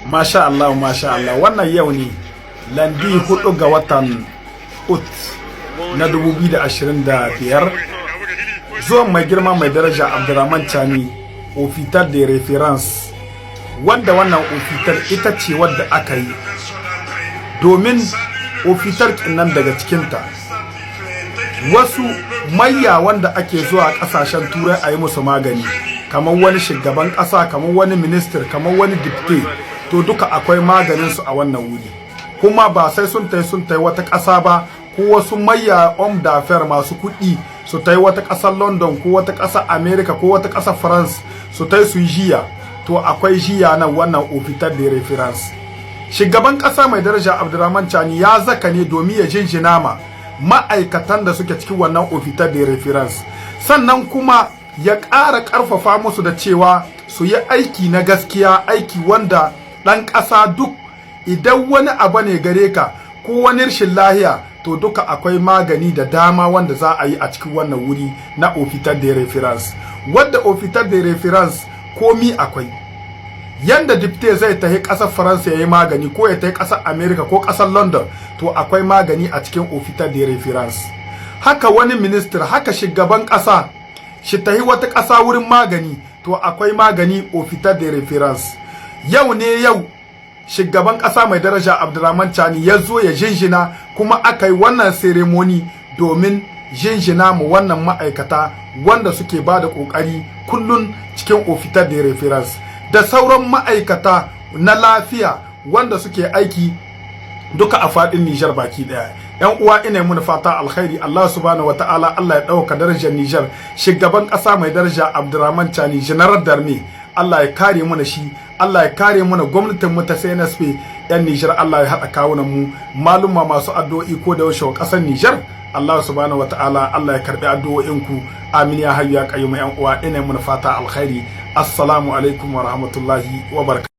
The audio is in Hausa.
Masha Allah, masha Allah. Wannan yau ne lundi 4 ga watan Août na 2025. Zuwan mai girma mai daraja Abdurrahman Chani hôpital de référence, wanda wannan hôpital ita ce wadda aka yi domin hôpital nan daga cikinta wasu mayya wanda ake zuwa kasashen Turai a yi musu magani, kamar wani shugaban kasa, kamar wani minister, kamar wani député, to duka akwai maganin su a wannan wuri. Kuma ba sai sun tai wata ƙasa ba, ko wasu mayya hommes d'affaires masu kuɗi su tai wata ƙasar London ko wata ƙasar America ko wata ƙasar France su tai su yi jiya. To akwai jiya nan wannan hôpital de référence. Shugaban ƙasa mai daraja Abdurrahman Chani ya zaka ne domin ya jinjina ma ma'aikatan da suke cikin wannan hôpital de référence, sannan kuma ya ƙara ƙarfafa musu da cewa su yi aiki na gaskiya, aiki wanda ɗan ƙasa duk idan wani abu ne gare ka ko wani rashin lahiya, to duka akwai magani da dama wanda za a yi a cikin wannan wuri na hôpital de référence, wadda hôpital de référence komi akwai. Yanda député zai tafi ƙasar Faransa ya yi magani, ko ya tafi ƙasar America ko ƙasar London, to akwai magani a cikin hôpital de référence. Haka wani minister, haka shugaban ƙasa shi tafi wata ƙasa wurin magani, to akwai magani hôpital de référence. Yau ne yau shugaban ƙasa mai daraja Abdurrahman Chani ya zo ya jinjina, kuma aka yi wannan cérémonie domin jinjina mu wannan ma'aikata wanda suke ba da ƙoƙari kullun cikin hôpital de référence, da sauran ma'aikata na lafiya wanda suke aiki duka a faɗin Nijar baki ɗaya. Yan uwa, ina muna fata alkhairi. Allah subhanahu wataala, Allah ya ɗauka darajar Nijar. Shugaban ƙasa mai daraja Abdurrahman Chani, Général d'armée, Allah ya kare mana shi, Allah ya kare mana gwamnatin mu ta CNSP. Yan Nijar, Allah ya haɗa kawunan mu. Maluma masu addu'o'i ko da yaushe wa ƙasar Nijar, Allah subhanahu wataala, Allah ya karbi addu'o'in ku. Amin ya hayyu ya qayyum. Yan uwa, ina muna fata alkhairi. Assalamu alaikum wa rahmatullahi wa barakatuh.